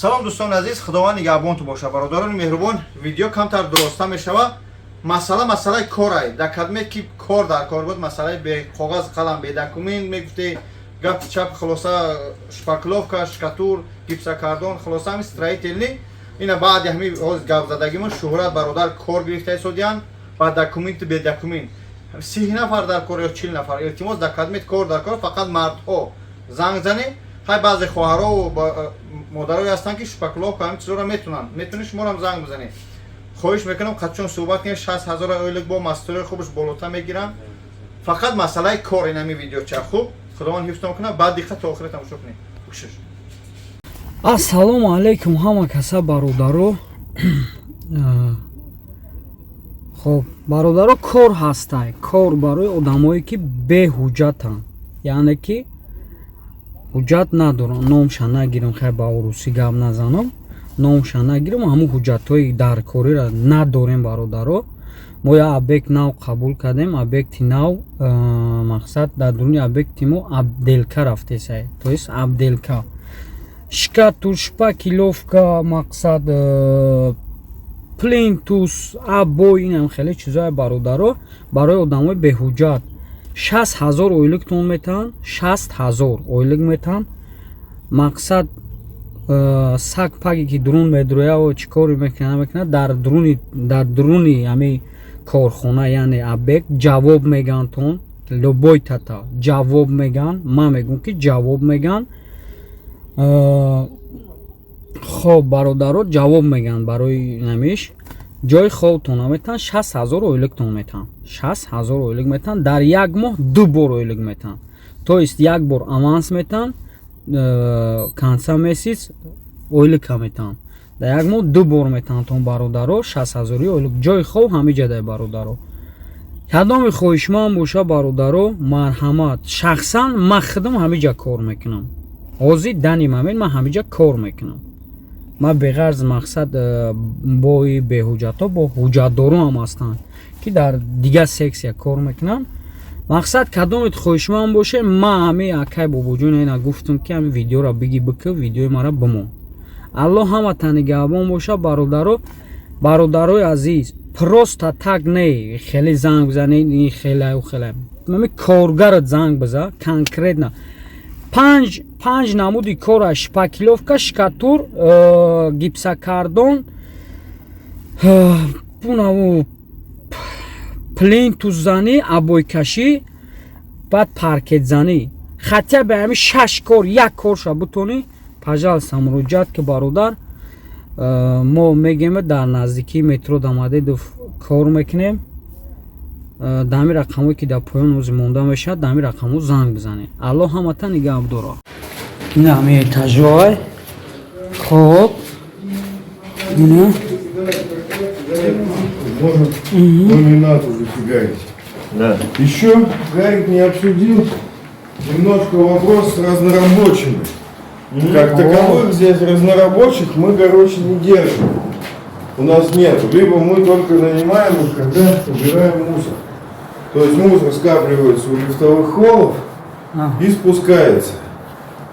Салом, дӯстони азиз, Худованд нигаҳбонту боша. Бародарони меҳрубон, видео камтар дуроста мешава. Масъала масъалаи корай. Дар кадме ки кор дар кор буд, масъалаи бе коғаз, қалам, бе документ мегуфте, гапи чап, хулоса, шпаклёвка, штукатур, гипсокартон, хулоса, ҳами строительный. Ина баъди ҳами ҳоз гапзадагимон Шуҳрат бародар кор гирифта истодиянд ба документи, бе документ. 30 нафар дар кор ё 40 нафар. Илтимос, дар кадмет кор дар кор, фақат мардҳо занг занед. Хай, баъзе хоҳарову модарое ҳастанд, ки шпаклёвка, ҳамин чизоро метунанд. Метунед, шуморам занг бизанед. Хоҳиш мекунам, қатчон суҳбат кунед, 60 000 ойлик, бо масторои хубаш болота мегирам. Фақат масъалаи кор ин ҳами видеоча. Хуб, Худованд ҳифзтон кунад, баъд диққат то охира тамошо кунед. Кушиш. Ассалому алайкум, ҳама каса, бародаро. Хоб, бародаро, кор ҳастай, кор барои одамое, ки беҳуҷҷатанд, яъне ки ҳуҷҷат надоранд. Номша нагирам, хай, ба урусӣ гап назанам, номша нагирам. Ҳамун ҳуҷҷатҳои даркориро надорем. Бародаро, мо як объект нав қабул кардем, объекти нав. Мақсад, дар дуруни объекти мо отделка рафтесай, то есть отделка, штукатур, шпаклёвка, мақсад, плинтус, обои, инам хеле чизое. Бародаро, барои одамои беҳуҷҷат 60 000 ойликтон метаҳанд, 60 000 ойлик метаҳанд. Мақсад, саг паге ки дурун медрояо, чӣ коре мекунад, намекунад, дар дуруни ҳами корхона, яъне объект, ҷавоб мегӯянд. Любой тата ҷавоб мегӯянд, ман мегӯям, ки ҷавоб мегӯянд. Хоб, бародаро, ҷавоб мегӯянд. Барои намиш ҷои хобтон наметаҳанд, 60 000 ойликтон метаҳанд, 60 000 ойлик метаҳанд. Дар як моҳ ду бор ойлик метаҳанд, то есть як бор аванс метаҳанд, конца месяц ойлика метаҳанд. Дар як моҳ ду бор метаҳанд, бародаро, 60 ҳазори ойлик, ҷои хоб ҳамиҷадай. Бародаро, кадоми хоҳишманд боша, бародаро, марҳамат. Шахсан ман худам ҳамиҷа кор мекунам. Ҳозир данный момент ман ҳамиҷа кор мекунам. Ман беғарз, мақсад, бои беҳуҷҷатҳо, бо ҳуҷҷатдоро ҳам ҳастанд, ки дар дигар сексия кор мекунанд. Мақсад, кадомет хоҳишманд боше, ман ҳами акай Бобоҷон ина гуфтам, ки ҳами видеоро биги, бикӣ, видеои мара бимон. Аллоҳ ҳаматан нигаҳбон боша, бародаро. Бародарои азиз, просто так не, хеле занг бизанед, ин хеле, хеле ами коргарат занг биза. Конкретно панҷ намуди кора: шпаклёвка, штукатур, гипсокартон, унаву плинтусзанӣ, обойкашӣ, баъд паркетзанӣ. Хотя бы ҳами шаш кор як корша бутонӣ, пожалуйста, муроҷиат ки, бародар. Мо мегем, дар наздикии метро Домодедово кор мекунем. Дар ҳамин рақамҳое, ки дар поён ҳозир монда мешавад, дар ҳамин рақамҳо занг бизанед. Аллоҳ ҳамата нигаҳ дора. Ин ҳами этажҳой. Хоб, ина. Можно ламинат уже фигарить. Да. Еще Гарик не обсудил немножко вопрос с разнорабочими. Как таковых здесь разнорабочих мы, короче, не держим. У нас нет. Либо мы только нанимаем их, когда убираем мусор. То есть мусор скапливается у лифтовых холлов и спускается.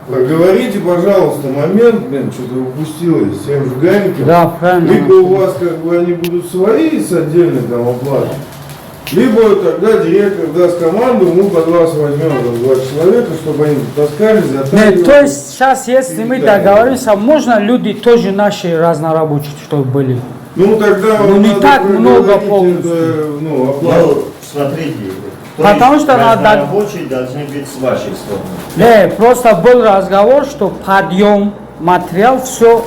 Проговорите, пожалуйста, момент, блин, что-то упустилось, с тем же Гариком. Да, правильно. Либо у вас как бы они будут свои с отдельной там оплатой, либо тогда директор даст команду, мы под вас возьмем там два человека, чтобы они таскали, затаривали. Нет, то есть сейчас, если мы договоримся, можно люди тоже наши разнорабочие, чтобы были? Ну тогда Ну, вам не надо так много проговорить полностью. это, ну, оплату. Ну, смотрите. То Потому есть что надо- разнорабочие должны быть с вашей стороны. Не, просто был разговор, что подъем, материал, все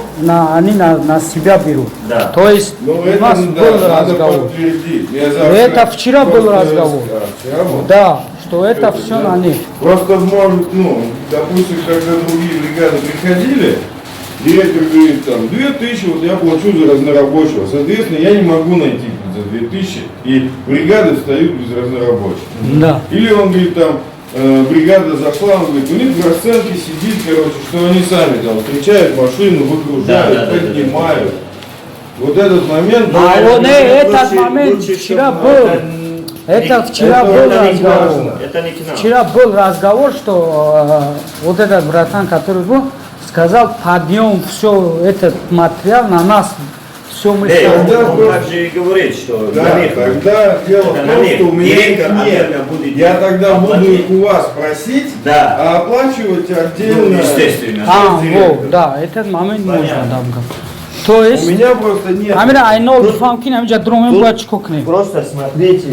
они на себя берут. Да. То есть Ну, у это, нас да, был надо разговор. подтвердить. Я завтра Это вчера был просто- разговор. Да, вчера был. Да, что это все на них. Просто может, ну, допустим, когда другие бригады приходили, директор говорит, там, 2000 вот я плачу за разнорабочего. Соответственно, я не могу найти за 2000, и бригады встают без разнорабочих. Или он говорит, там, бригада зашла, он говорит, у них в расценке сидит, короче, что они сами там встречают машину, выгружают, поднимают. Вот этот момент. А Ну, он, это этот лучше- момент лучше, вчера чтобы был. Это Это вчера это был это не к нам. разговор. Это не к нам. Вчера был разговор, что вот этот братан, который был, сказал, Сказал, подъем, все, этот материал на нас, все мы Эй, сами. он также и говорит, что Да, на них. тогда дело Это в на том, них. что у меня их Директор нет. отдельно будет Я тогда буду оплатить. их у вас просить, Да. а оплачивать отдельно. Ну, естественно. А, директор. во, да, этот момент можно, Понятно. да, То У есть, меня просто нет. Амира, айнол бифаҳм ки ҳаминҷа дромем Тут бояд чӣ кор кунем? Просто смотрите,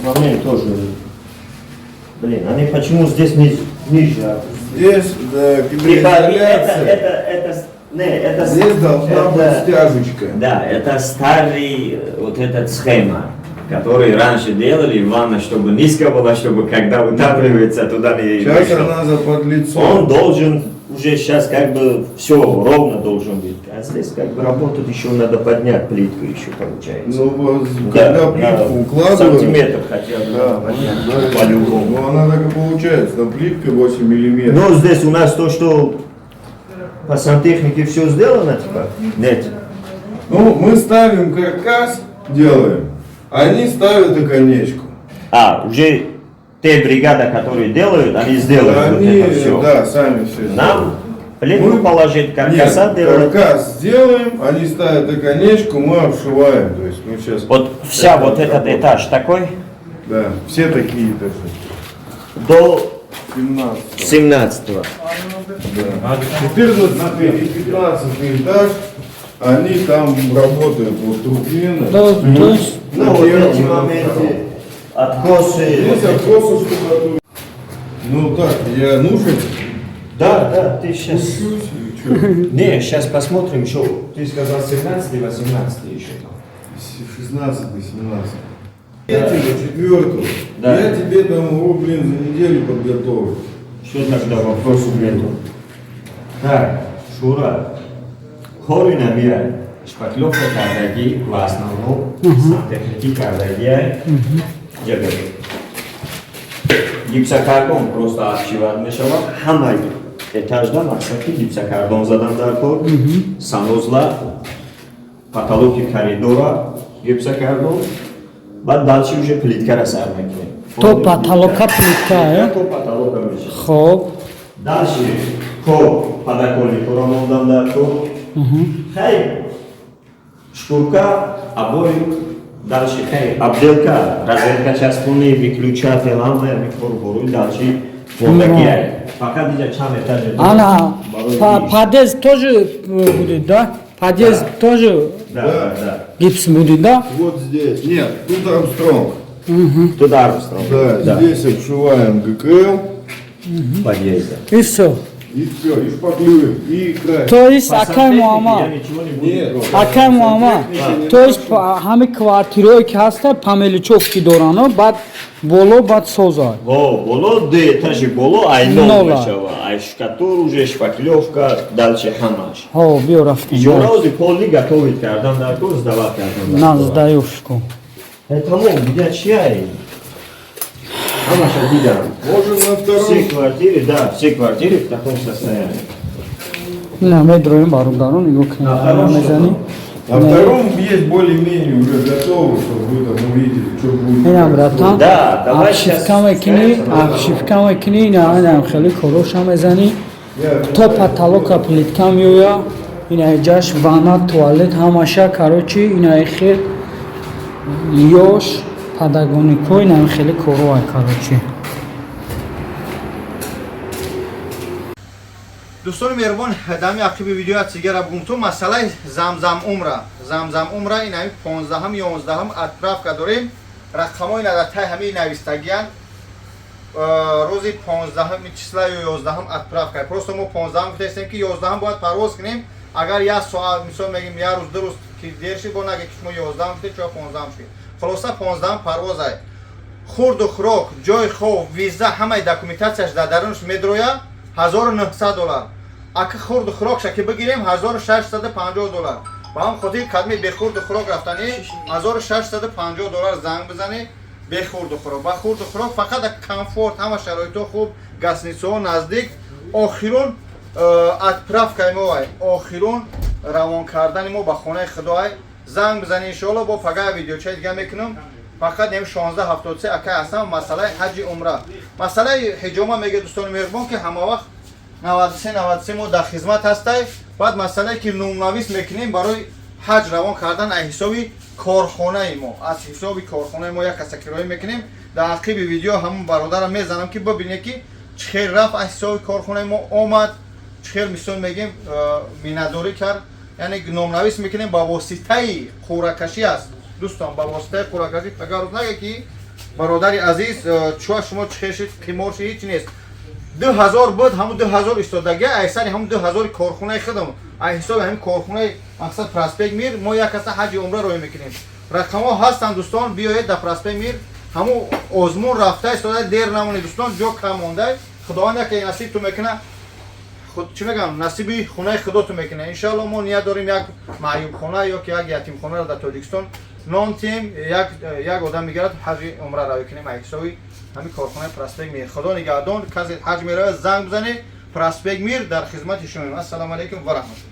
момент тоже. Блин, они почему здесь ниже? Здесь, да, Типа, гидроизоляция. Это, не, это, Здесь должна это- быть стяжечка. Да, это старый вот этот схема, который раньше делали, ванна, чтобы низко была, чтобы когда утапливается, туда не Сейчас вышло. она заподлицо. Он должен уже сейчас как бы все ровно должен быть. А здесь как бы работать еще надо поднять плитку еще получается. Ну, вот, Да, когда плитку надо укладываем... Сантиметр хотя бы Да, поднять, да, по-любому. Ну, она так и получается, там плитка 8 миллиметров. Но здесь у нас то, что по сантехнике все сделано, типа? Нет. Ну, мы ставим каркас, делаем, они ставят оконечку. А, уже те бригада, которые делают, они сделают Они, вот это все. да, сами все Нам плитку Мы- положить, каркаса Нет, делать. каркас сделаем, они ставят оконечку, мы обшиваем. То есть мы сейчас... Вот вся вот этот этаж такой Да, все такие этажи. до 17. 17. Да. 14 и 15 этаж, они там работают, вот туркмены. То, то есть, На Ну, вот первом эти и на моменты, откосы. Здесь Вот эти. откосы штукатурки. Ну так, я нужен? Да, да, ты сейчас... Спущусь или что? Не, сейчас посмотрим еще. Ты сказал 17 и 18 еще там. 16 17. Третьего, четвертого. Да. Я тебе там его, блин, за неделю подготовлю. Что тогда вопросу нету? Так, Шура, кори намира, шпаклёвка кардагӣ в основном, сантехники кардагия, ҷабер. Гипсокартон просто обшивать мешавад, ҳамаи этажда мақсад ки гипсокартон задан дар кор, санузла, потолоки коридора, гипсокартон, баъд дальше уже плиткара сар мекунем. То потолока плитка, э? То потолока мешавад. Хоб. Дальше кор подоконникро мондам дар кор. Хай шкурка, обои, дальше хай отделка, розетка часпони, выключатель, ҳама микор боруй дальше мондагиай. Фақат иҷа чанд этаж Ана, подъезд тоже будет, да? Подъезд тоже Да. гипс будет, да? Вот здесь. Нет, тут Армстронг. Тут Армстронг. Да, здесь обшиваем ГКЛ. Подъезда. И все. И все, и шпаклюем, и край. То есть, акай Муаммад, Нет, акай Муаммад, то есть ҳами квартираое ки ҳаста панелёвки дорано, баъд боло баъд созад. Во, боло, ду этажи боло, ай нол Нола. мешава. Ай штукатур уже, шпаклёвка, дальше ҳамаш. Ҳо, биё рафтем. Иҷораози полный готовить кардан дар кор, сдавать кардан дар На кор. сдаёшку. Тамом, дигар чи ай? Ҳамаша дидам. Можем на втором. Все квартиры, да, все квартиры в таком состоянии. На медроем бародарон, нигоҳ кунед. На втором Мезанӣ. На втором есть более-менее уже готово, чтобы вы там увидели, что будет. Инам братан. Да, давай щас Обшивка мекунӣ, обшивка мекунӣ, ина инам хеле короша мезанӣ. То потолока плитка меоя, ина ҷаш ванна, туалет ҳамаша, короче, ина хел ёш подоконнико, инам хеле короа, короче. Дӯстони меҳрубон, дами ақиби видео цигара бугум ту масъалаи замзам умра. Замзам умра ин ҳами 15-м, 11-м отправка дорем. Рақамҳои дар тай ҳамаи навистагиян. Рӯзи 15 числа ё 11-м отправка. Просто мо 15-м гуфтаистем ки 11-м бояд парвоз кунем. Агар як соат, мисол мегим, як рӯз, 2 рӯз ки дер шид, бо наге ки шумо 11-м гуфтед, чо 15-м шид. Хулоса 15-м парвоз ай. Хурду хӯрок, ҷои хоб, виза, ҳамаи документатсияш дар дарунаш медроя 1900 доллар. Ака хурду хӯрокша ки бигирем 1650 доллар. Ба ҳам хотир кадми бехурду хӯрок рафтанӣ 1650 доллар занг бизанӣ бехурду хӯрок. Ба хурду хӯрок фақат комфорт, ҳама шароитҳо хуб, гостиницаҳо наздик. Охирон отправкаи мо ай, охирон равон кардани мо ба хонаи худо ай. Занг бизанӣ иншоалло, бо пага видеочаи дига мекунам. Фақат нем 1673 акай ҳастам масъалаи ҳаҷи умра. Масъалаи ҳиҷома мега дӯстони меҳрубон ки ҳама вақт 93 93 мо дар хизмат ҳастай. Баъд масъалае ки номнавис мекунем барои ҳаҷ равон кардан аз ҳисоби корхонаи мо, аз ҳисоби корхонаи мо як каса кироя мекунем. Дар ақиби видео ҳамон бародарам мезанам, ки бибине, ки чӣ хел рафт, аз ҳисоби корхонаи мо омад, чӣ хел, мисол мегем, миннатдорӣ кард. Яъне номнавис мекунем ба воситаи қуръакашӣ аст, дӯстон, ба воситаи қуръакашӣ. Агар рӯз наге, ки бародари азиз, чӯа шумо чӣ хел шид, қимор шид, ҳеҷ нест. 2000 буд, ҳамун 2000 истодагӣ, айсари ҳамун 2000-и корхонаи худам, ай ҳисоби ҳамин корхонаи, мақсад, Проспект Мир мо як каса ҳаҷи умра роҳӣ мекунем. Рақамҳо ҳастанд, дӯстон, биёед дар Проспект Мир, ҳамун озмун рафта истода, дер намонед, дӯстон, ҷо кам монда. Худованд яке насиб ту мекуна, худ чӣ мегам, насиби хонаи худо ту мекуна. Иншоалло, мо ният дорем як маъюбхона ё ки як ятимхонаро дар Тоҷикистон нон тием, як як одам мегирад, ҳаҷи умра равӣ кунем ай ҳисоби ҳамин корхонаи Проспект Мир. Худо нигаҳдон. Касе ҳаҷ меравад, занг бизанед, Проспект Мир дар хизмати шумоем. Ассалому алайкум ва раҳматуллоҳ.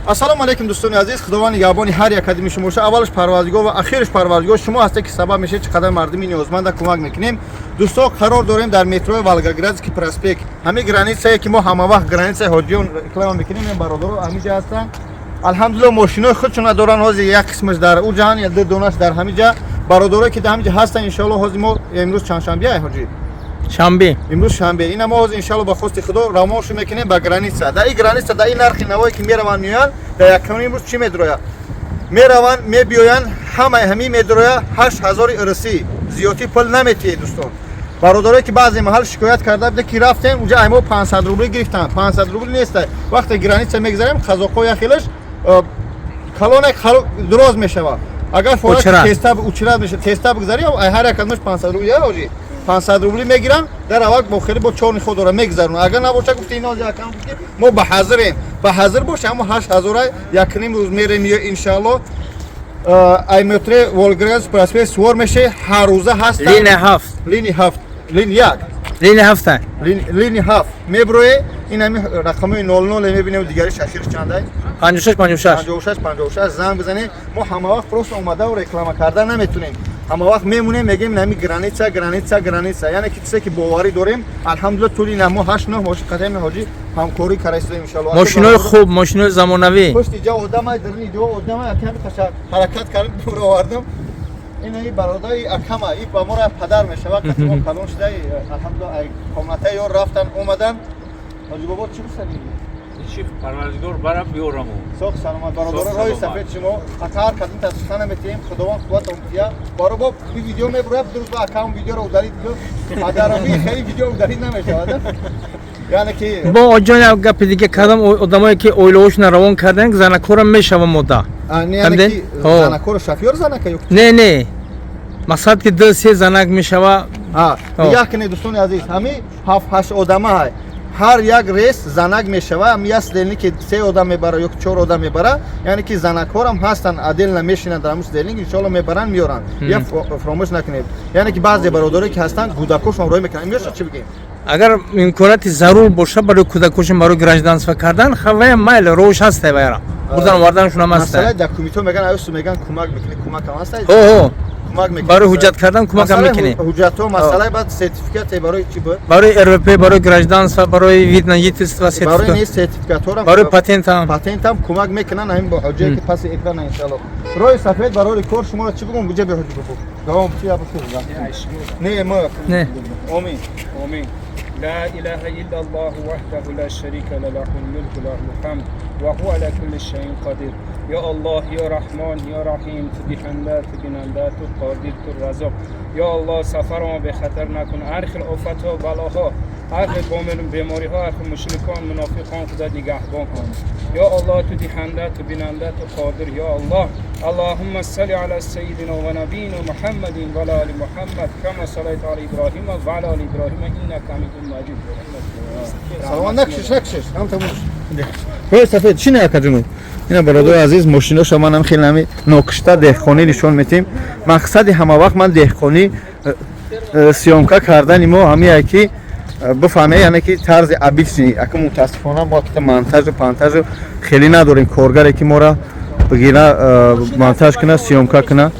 Ассалому алайкум, дӯстони азиз. Худованд нигаҳбони ҳар як қадами шумо боша. Аввалаш Парвардигор ва ахираш Парвардигор. Шумо ҳастед, ки сабаб мешавед, чӣ қадар мардуми ниёзманда кӯмак мекунем. Дӯсто, қарор дорем дар метрои Волгоградский проспект, ҳамин границае ки мо ҳама вақт границаи ҳоҷиён реклама мекунем. Ин бародаро ҳамин ҷа ҳастанд. Алҳамдулилло, мошинои худшона доранд. Ҳозир як қисмаш дар ӯ ҷаҳан, я ду донаш дар ҳамин ҷа. Бародарое ки дар ҳамин ҷа ҳастанд, иншоалло, ҳозир мо имрӯз чандшанбе, ай ҳоҷӣ? Шанбе. Имрӯз шанбе. Ина мо ҳозир, иншоалло, ба хости Худо равоншо мекунем ба граница. Дар ин граница, дар ин нархи навое ки мераванд, меоянд, дар якуми имрӯз чӣ медрояд? Мераванд, мебиёянд, ҳамаи ҳамин медроя 8000-и ирсӣ. Зиёдтӣ пул наметиҳед, дӯстон. Бародарое ки баъзе маҳал шикоят карда буде, ки рафтем уҷа, ай мо 500 рубли гирифтанд, 500 рубли неста. Вақте граница мегзарем, қазоқҳо яхелаш калоне дроз мешавад. Агар форак Очрат. теста очрат мешавад, теста бигзари, ай ҳар як адмаш 500 рубли, я ҳоҷи, 500 рубли мегиранд. Дар аввал бо хеле бо чорни худ дора мегзаронанд. Агар набоша, гуфти ино якам гуфт, ки мо ба ҳазирем, ба ҳазир боша, ҳамо 8000-а якним рӯз мерем ё, иншаалло, ай метре Волгоград проспект сувор меше, ҳар рӯза ҳастанд. Линия ҳафт. Линии ҳафт, линии як. Линия ҳафта. Линии ҳафт меброe, ин ҳами рақамои 00 мебинем, дигари шашир чандай? 56 56. 56 56 занг бизанед. Мо ҳама вақт просто омадаву реклама карда наметунем. Ҳама вақт мемонем, мегем нами граница, граница, граница, яъне ки чизе ки боварӣ дорем. Алҳамдулилла, тӯли намо 8-9 мошин қатъиян ҳоҷӣ ҳамкорӣ карда, иншалло. Мошинои хуб, мошинои замонавӣ. Пушти ҷа одамай, дарни ҷо одамай, аками қаша ҳаракат кардем, дур овардам. Ин и бародари акама, и ба мора падар мешавад, қати мо калон шуда, алҳамдулилла, ай комната ё рафтан омадан. Ҳоҷи бобо, чӣ гуфтани? Чӣ, Парвардигор барам биёраму. Соқ саломат, бародаро. Соқ роҳи саломат. Сафед шумо ака, ҳар кадом тасуха наметиҳем. Худованд қувватон тия. Баро бо и видео мебурояд, дуруст ба акаун видеоро удалить ку. Падароми хеле видео удалить намешавад, яъне ки Бо оҷон як гапи дига кардам. Одамое ки оилаҳошона равон кардан, занакора мешава мода. А, не, яъне Фаҳмидед? ки Ҳо. занакоро шофёр занака ё? Не, мақсад ки ду се занак мешава. А, Ҳо. нигоҳ кунед, дӯстони азиз, ҳамин ҳафт ҳашт одама ҳай, ҳар як рейс занак мешава. Ҳами як сидельник ки се одам мебара ё чор одам мебара, яъне ки занакҳорам ҳастанд, отдельно мешинанд дар ҳамун сидельник, иншоалло, мебаранд, меоранд. Я фаромӯш накунед, яъне ки баъзе бародаре ки ҳастанд, кӯдакошон роҳӣ мекунанд, меоша, чӣ бигем? Агар имконияти зарур боша барои кӯдакошон, барои гражданство кардан, хавая майл роҳш ҳаста, ваяра бурдан оварданшонам масъалаи ҳаста. документҳо меган, аюсу меган, кӯмак мекунед, кӯмакам ҳаста? Ҳо. Кӯмак мекунед. Барои ҳуҷҷат кардан кӯмакам Масъалаи мекунем. Ҳуҷҷатҳо, масъалаи баъд сертификате барои чӣ буд? Барои РВП, барои гражданство, барои вид на жительство. Барои Сертификат. Не, сертификатҳорам. Барои патентам. Патентам кӯмак мекунанд, ҳамин бо ҳоҷие ки паси экрана, иншалло. Роҳи сафед, барори кор. Шуморо чӣ бигӯм? Буҷа беҳоҷи бобо, давом чи ябу? Не, мо Не. Омин. آمين. لا إله إلا الله وحده لا شريك له، له الملك له الحمد وهو على كل شيء قدير. يا الله، يا رحمن، يا رحيم، تو دهنده، تو بیننده، تو قادر، تو رزاق. یا الله، سفر ما به خطر نکن. هر خیل آفت ها، بلاها، هر خیل بیماری ها، هر خیل مشرکان، منافقان، خدا نگهبان کن. یا الله، تو دهنده، تو بیننده، تو قادر، یا الله. اللهم صل على سيدنا ونبينا محمد وعلى ال محمد كما صليت على ابراهيم وعلى ال ابراهيم انك حميد مجيد. Саломат, накшиш, накшиш, ҳам тамош. Роҳи сафед чӣ не, акаҷуну ина, бародари азиз, мошиноша манам хеле ҳами нокишта деҳқонӣ нишон метиҳем. Мақсади ҳама вақт ман деҳқонӣ съёмка кардани мо ҳамияе ки бифаҳме, яъне ки тарзи обычный. Ака, мутаассифона, мо акита монтажу пантажу хеле надорем, коргаре ки мора бигира, монтаж куна, съёмка куна.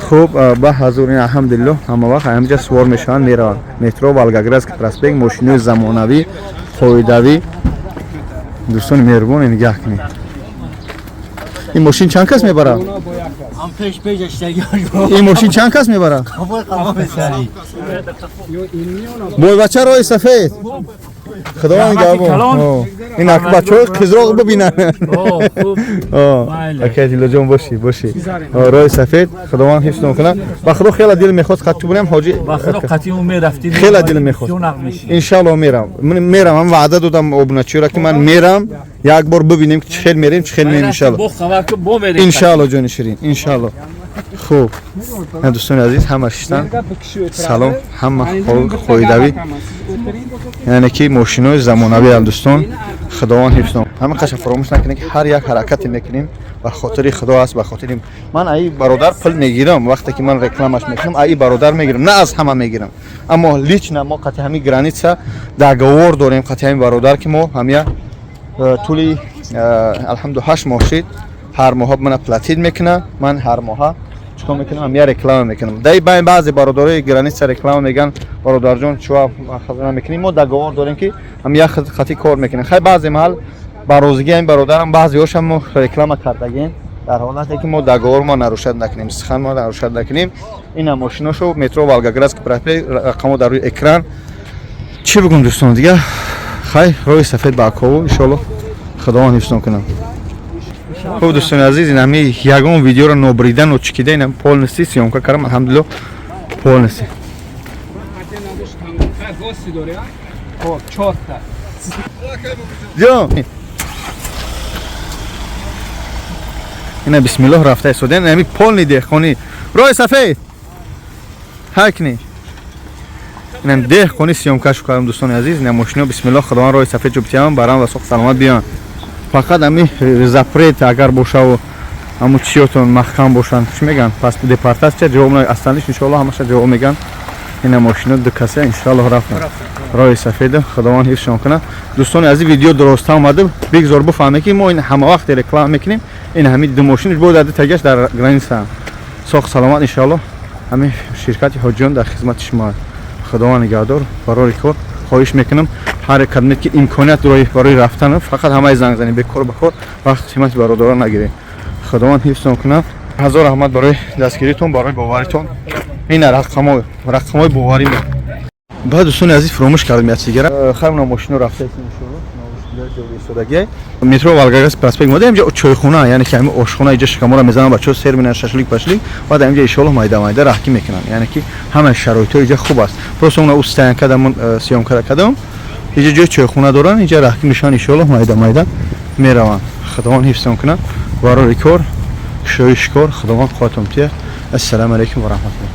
Хуб, ба ҳазур ин, алҳамдулилло, ҳама вақт ҳаминҷа сувор мешаванд, мераванд. Метро Волгоградский проспект, мошинои замонавӣ. Қоидавӣ, дӯстони меҳрубон, нигаҳ кунед. Ин мошин чанд кас мебарад? Ин мошин чанд кас мебарад? Бойбача, роҳи сафед, Худованд нигаҳбон. Ин бачаҳои қизроқ бибинанд. Акай Дилоҷон, бошӣ, бошӣ, роҳи сафед, Худованд ҳифзтон кунад. Ба Худо, хеле дил мехост қатӣ бурем, ҳоҷӣ, хеле дил мехост. Иншалло, мерам, мерам. Ҳам ваъда додам обуначиёра, ки ман мерам, як бор бибинем, ки чӣ хел мерем, чӣ хел меем. Иншалло, иншалло, ҷони ширин, иншалло. Хуб, дӯстони азиз, ҳама шиштан, салом, ҳама қоидавӣ, яъне ки мошинои замонавӣ. Дӯстон, Худованд ҳифзтон. Ҳама қаша фаромӯш накунед, ки ҳар як ҳаракате мекунем, ба хотири Худо аст, ба хотири ман. Аи бародар пул мегирам, вақте ки ман рекламаш мекунам, аи бародар мегирам, на аз ҳама мегирам, аммо лично мо қати ҳамин граница договор дорем, қати ҳамин бародар, ки мо ҳамя тӯли алҳамду 8 моҳ шид, ҳар моҳа мана платить мекунам, ман ҳар моҳа чикор мекунам, ҳамя реклама мекунам. Дай байн баъзе бародарои граница реклама меган: «Бародарҷон, чуа хазина мекунем?» Мо договор дорем, ки ҳам як хати кор мекунем. Хай, баъзе маҳал ба розигии ҳамин бародарам баъзеҳошам мо реклама кардагем, дар ҳолате ки мо договор мо нарушать накунем, сухан мо нарушать накунем. Ина мошиношо, метро Волгоградский проспект, рақамо дар рӯи экран. Чӣ бигӯм, дӯстон, дига? Хай, роҳи сафед ба акову, иншоалло, Худованд ҳифзтон кунам. Хуб, дӯстони азиз, ин ҳами ягон видеоро нобридану чикида, ина полностью съёмка кардам, алҳамдулилло, полностью. Гости дори, а? Хоб, чорта. Ҷон, ина бисмиллоҳ рафта истодем, ҳами полный деҳқонӣ, роҳи сафед ҳай кунӣ. Инам деҳқонӣ съёмка шу кардам, дӯстони азиз. Ина мошино, бисмиллоҳ, Худованд роҳи сафед ҷубтиям, барам ва соқ саломат биён. Фақат ами запрет агар бошаву ҳаму чиётон маҳкам бошанд, чӣ мегӯянд, пас депортация ҷавоб астаниш, иншоалло, ҳамаша ҷавоб мегӯянд. Ина мошино ду каса, иншоалло, рафтан роҳи сафеда, Худованд ҳифзшон кунад. Дӯстони азиз, видео дуроста омада, бигзор бифаҳме, ки мо ин ҳама вақте реклама мекунем. Ин ҳами ду мошин бо дар ду тагаш дар граница, соқ саломат, иншоалло. Ҳамин ширкати Ҳоҷиён дар хизмати шумо, Худованд нигаҳдор. Барори кор хоҳиш мекунам, ҳар кадме ки имконият роҳи барои рафтан, фақат ҳамаи занг занем, бекор ба кор вақт хизмати бародарон нагирем. Худованд ҳифзтон кунад. Ҳазор раҳмат барои дастгиритон, барои боваритон. Ина рақамҳои боварӣ. Баъд, дӯстони азиз, фуромӯш кардем як чизгара. Хайр, мошино рафта, истодагӣ, метро Волгоградский проспект омада, инҷа чойхона, яъне ки ҳами ошхона, инҷа шикамора мезананд, бачаҳо сер менан, шашлик пашлик, баъд инҷа иншоалло майда майда раҳкӣ мекунанд. Яъне ки ҳама шароитҳо инҷа хуб аст. Просто уна стоянка дамон съёмка кардам. Инҷа ҷои чойхона доранд, инҷа раҳкӣ мешаванд, иншоалло, майда майда мераванд. Худованд ҳифзтон кунад. Барори кор, кушоиши кор, Худованд қувватон тия. Ассалому алайкум ва раҳматуллоҳ.